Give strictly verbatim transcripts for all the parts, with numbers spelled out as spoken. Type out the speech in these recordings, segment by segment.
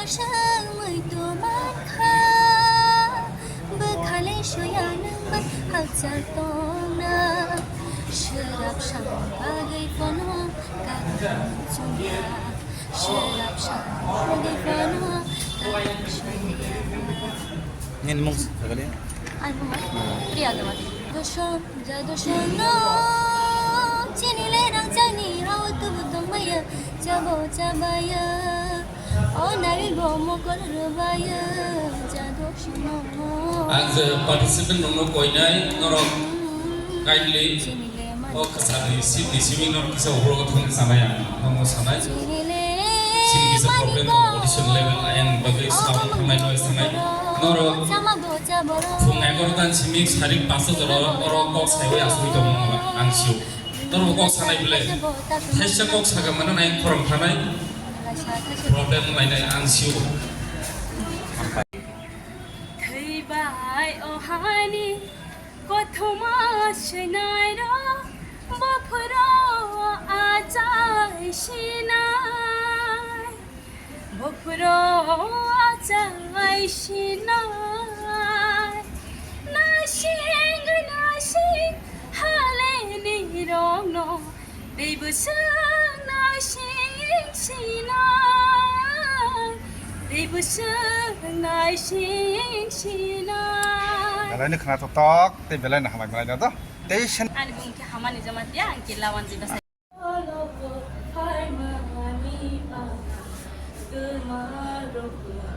Sangwi tongmankha, bwkhale soya nwng bai hakchal tongna. Swrap sang bagwi phano kathang chungya, swrap sang bagwi phano kathang chungya. Nini mung sakali? Ani mung? Priya Dewati. Doshon, ja doshon no, chini le rang chani hao tubu tongmaya, chabo chabaya. Ang je participant rokno koinai, norok kindly o kwchangni seat ni simi norok kisa ulo thangna sanai ang, norokno sanai. Sini kisa problem tong, audition level ayang bagwi sound thangnai noise thangnai. Norok phung egarotan simi sarik panchta jora oro kok saiwi asugwi tongmani ang sio. Norok kok sanai bwle. Thaisa kok saka mano nai khorang thanai. Problem lainai ang sio. Thwibai o hani kothoma swinairok, bophuro achai sinai. Bophuro achai sinai, nasing nasing haleni rokno tei bwswk nasing sinai, tei bwswk nasing sinai. Belai no khna tok tok, tei belai no hamai malai no do. Tei sen- Ani bumung khe hamani jama tiya, ang khe lawan jiba. Olo phaimani ang twma rwkha.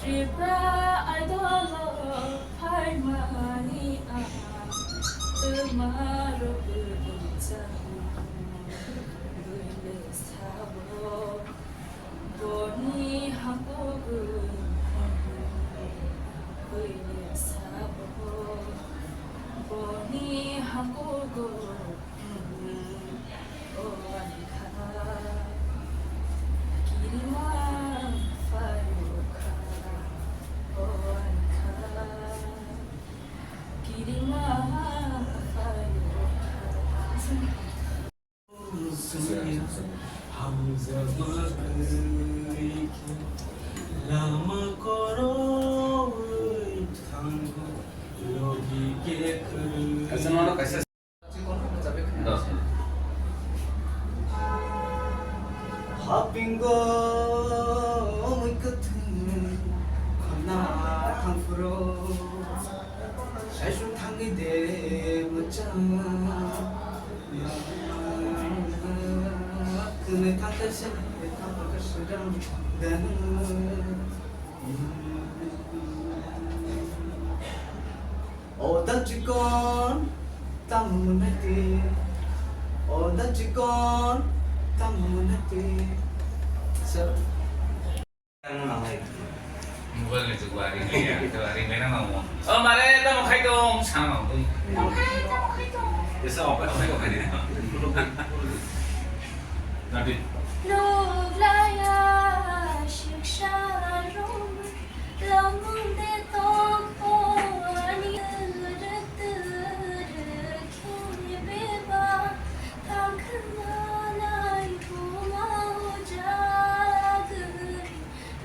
Tripura Idol o phaimani ang twma rwkha. Bwle sabo. Boni hakugo, bwle sabo. Boni hakugo, o ani kha. Kirima phaiyokha, o ani kha. Kirima phaiyokha. Hamjakma kwrwi khe lama kwrwi thango, logi khe kwrwi. Hapingo mui kwthwng khorna thangphuru. Saisu thangwi de mwchang. Kwnwi thangkhe se thangkhe swrang danu. O da chikon tamo mwnati. O da chikon tamo mwnati. Sir. Mobile ni jugo ari nai ya, to ari nai na mamo. O mare, tamo khai tong, sa mamo. Tamo khai, tamo khai tong. Esa opa, opa, opa ni. Nanti. Nublaya shiksha rom, lamung de tong po ani rut rut khini beba, thang khna nai buma o jagri.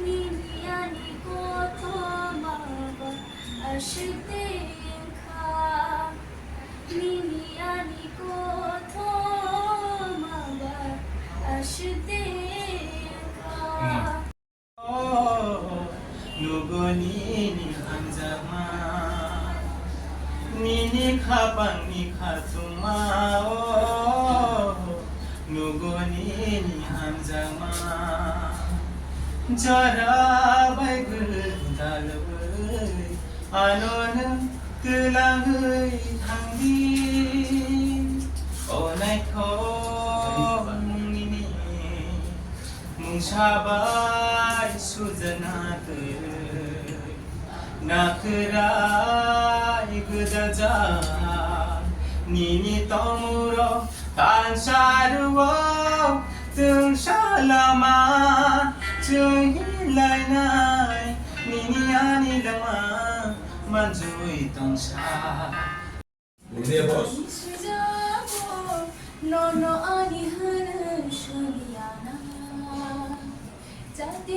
Nini ani kothoma ba ashitengkha. Nini ani kothoma ba ashitengkha. Nugo nini hamjakma, nini khapangni khatungma o. Nugo nini hamjakma, jora bai gwdalwi ano nwng twlangwi thangdi. O naithok nini mungsa bai sujana twi. Nakhwrai gwdajak nini tongmurok tansa rwo, twngsa lama chwng hinlainai nini ani lama manjui tongsa. Nono ani hwnwi soniya na.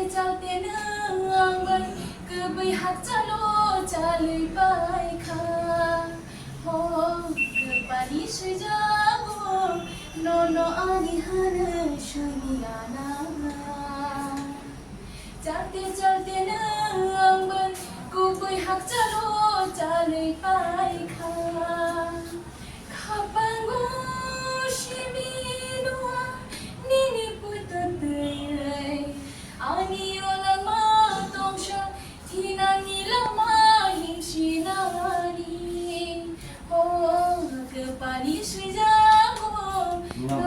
Chal teno ang bai kwbwi hakchalo chalwi paikha. Ho, kwpani swijago, nono ani hano swiwi ana. Chalte chalte no ang bai kubui hakchalo chalwi paikha. Khapango simi dua nini puto twi, ani olama tongsa thinani lama himsinani. Ho, kwpani swijago, no.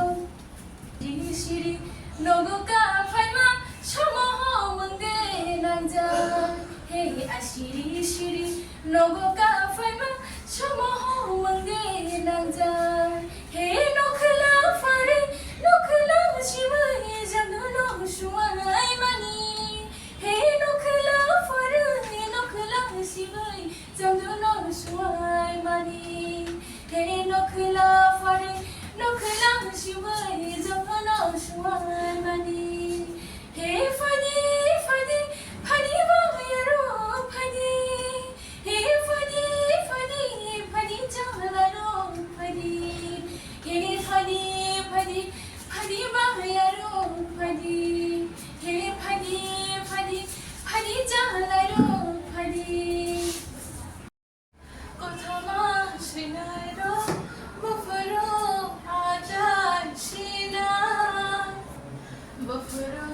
Siri siri, nogo ka phaima, somo ho mungde nangja. Hey, asiri siri, nogo ka phaima, somo ho mungde nangja. Hey, nokhla phari, nokhla sibai, jadu no suai mani. Hey, nokhla phari, nokhla sibai, jadu no suai mani. Hey, nokhla phari, nokhla sibai, jadu no suai mani. Hey, phadi, phadi, phadi ba yaro phadi. Hey, phadi, phadi, phadi chalaro phadi. Hey, phadi, phadi, phadi ba yaro phadi. Hey, phadi, phadi, phadi chalaro phadi. Kothoma sinairo, buphuru achai sinai, buphuru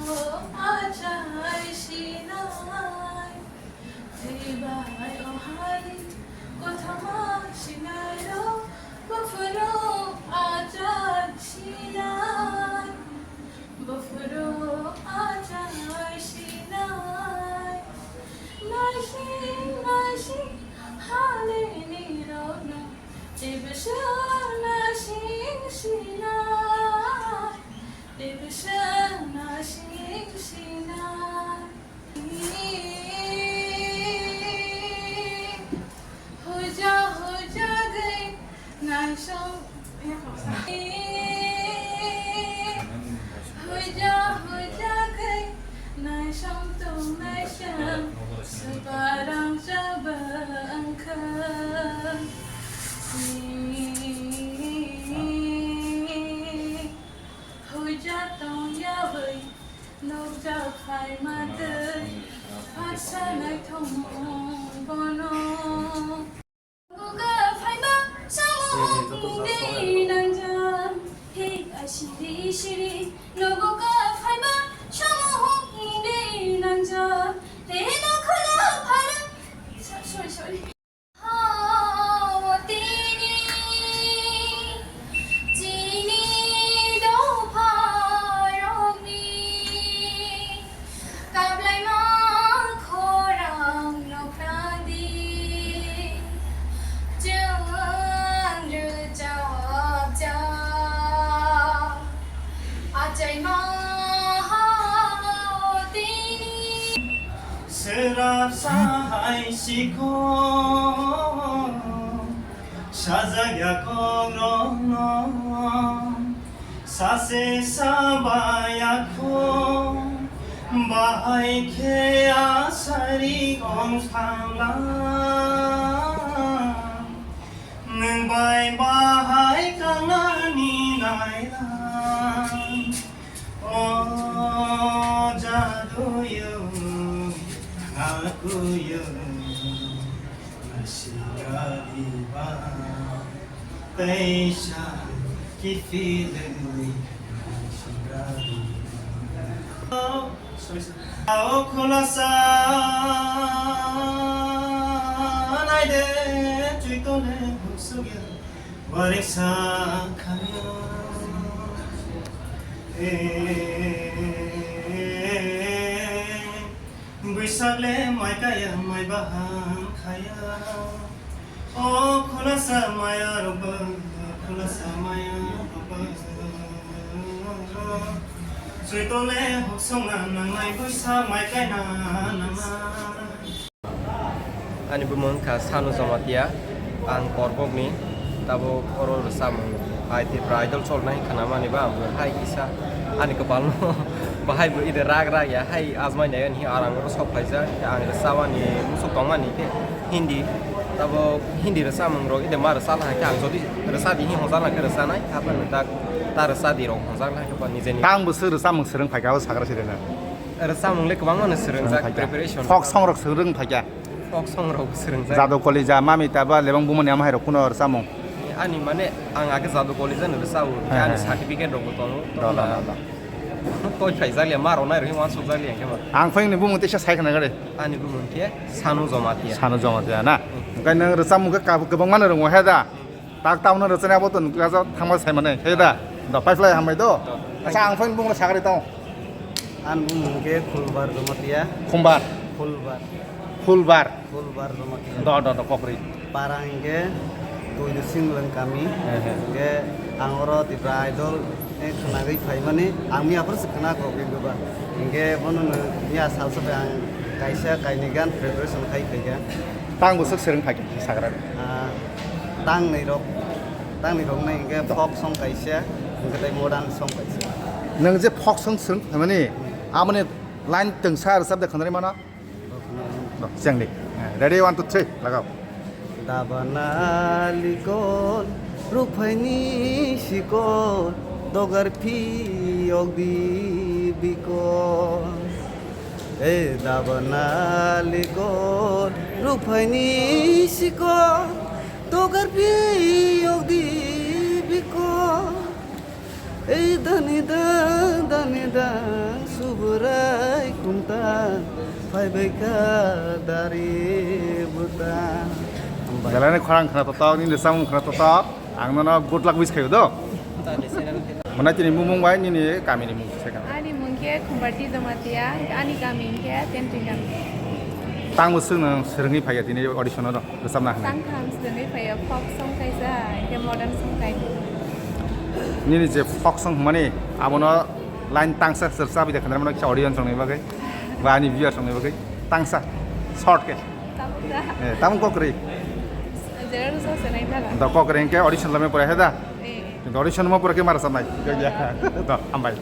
achai sinai. Thwibai o hari, kothoma sinairo, buphuru achai sinai. Buphuru achai sinai, naising naising halini rokno, tebsa naising sinai, tebsa naising sinai. Huja huja gwi naisong. Huja huja gwi naisong tong naisong. Subarang jaba angkha. Huja tong yawi nukjak phaima twi. Haksa naithok bono. Nogo ka phaima, samo hok mungde nangjak. Hey, asiri siri, nogo ka phaima, samo hok mungde nangjak. Hey, nokhla phara. Sorry, sorry. Hao tini. Chini dopharokni kablaima khorang nukhradi, chwng rwchapjak achaima hao tini. Swrapsa hai sikho sajak ya kok rokno, sase saba ya kho, bahai khe asari ong thangla. Nwng bai bahai kanani naila. O jaduyo, akuyo, nasigadi ba, teisa kifilwi nasigadi ba. O khulasa naide, chuitole huksugya. Wariksa khayo. Eh, Bwsakle mai kaya mai baham khaya. O khulasa maya roba, khulasa maya roba. Chuitole hoksongna nangnai bwsa mai kaina nangnai. Ani bumung wngkha Sanu Jamatia, ang Korbokni, tabuk oro rwchapmung hai Tripura Idol cholnai khnamani ba ang hai kisa ani kwpalno Bahai bo ide rag rag ya, hai ajmai nai ani arang ro sok phaijak, ang rwchawani musuk tongmani khe Hindi, tabo Hindi rwchamung rok ide ma rwchala hai khe ang jodi rwchadi hi hojal hai khe rwchanai, hapan tak ta rwchadi rok hojal hai khe ba nijeni. Tang bwswk rwchamung swrwng phaikha o sagra sirena. Rwchamung le kwbangma no swrwng jak, phaikha. Preparation. Folk song rok swrwng phaikha. Folk song rok swrwng jak. Jadu Kolija, Mami Taba, Lebang Bumani ama hai rok kuno rwchamung. Ani mane ang age Jadu Kolija no rwchao, ani certificate rok bo tongo. Do, do, do, do. Toi phai jak liya, ma rok nai rok hi wansuk jak liya khe ba. Ang phai ni bumung teisa sai khna gare. Ani bumung khe Sanu Jamatia. Sanu Jamatia na. Engkai nang rwchapmung khe kab-, kwbangma no rwngo he da. Tak tamno rwchani abo to nukjak thangma sai mane he da. Do pai phlai hambai do. Acha ang phai ni bumung sakari tong. An bumung khe Khulbar Jamatia. Khumbar. Khulbar. Khulbar. Khulbar Jamatia. Do, do, do, kokri. Para hingke Tuidu Singleng kami. He, he. Hingke ang oro Tipra Idol, eh, khwnagwi phaimani, ang miya phuru se khwna kok ri duba. Hingke bono no miya salsa bai ang kaisa kainwi gan preparation khai phaikha. Tang bwswk swrwng phaikha sagra? Ah, tang nai rok, tang nai rok nai hingke folk song kaisa, hingke tei modern song kaisa. Nwng je folk song swrwng phaimani, hmm, aboni line twngsa rwchap de khwnarwi mano? Chengdi. Ready, one, two, three, lagao. Dabana likol, ruphaini sikol, dogar phiyok di bikol. E dabana likol, ruphaini sikol, dogar phiyok di bikol. Ei dani dang, dani dang, Suburai kumta, phaibai kha dari buta. Belai ni khorang khna totok, nini samung khna totok, ang nono good luck wish khayo do. Mwnai tini mumung bai nini kami ni mung se kha. Ani mung khe Khumbarti Jamatia, ani kami khe Tentri kami. Tang bwswk nwng swrwngwi phaiya tini audition o do? Rwchapna hwnwi. Tangtham swrwngwi phaiya, folk song kaisa, hingke modern song kai. Nini je folk song hwnmani, abono line tangsa se rwchapwi de khwnarmano kisa audience rokni bagwi, ba ani viewers rokni bagwi, tangsa, short khe. Tabuk da. Eh, tamo kok kwrwi. Jera rwchap se nai thala. Da kok kwrwi hingke audition lamya pore he da? Eh. Kintu audition mo pore khe ma rwchapnai. Da, hambai.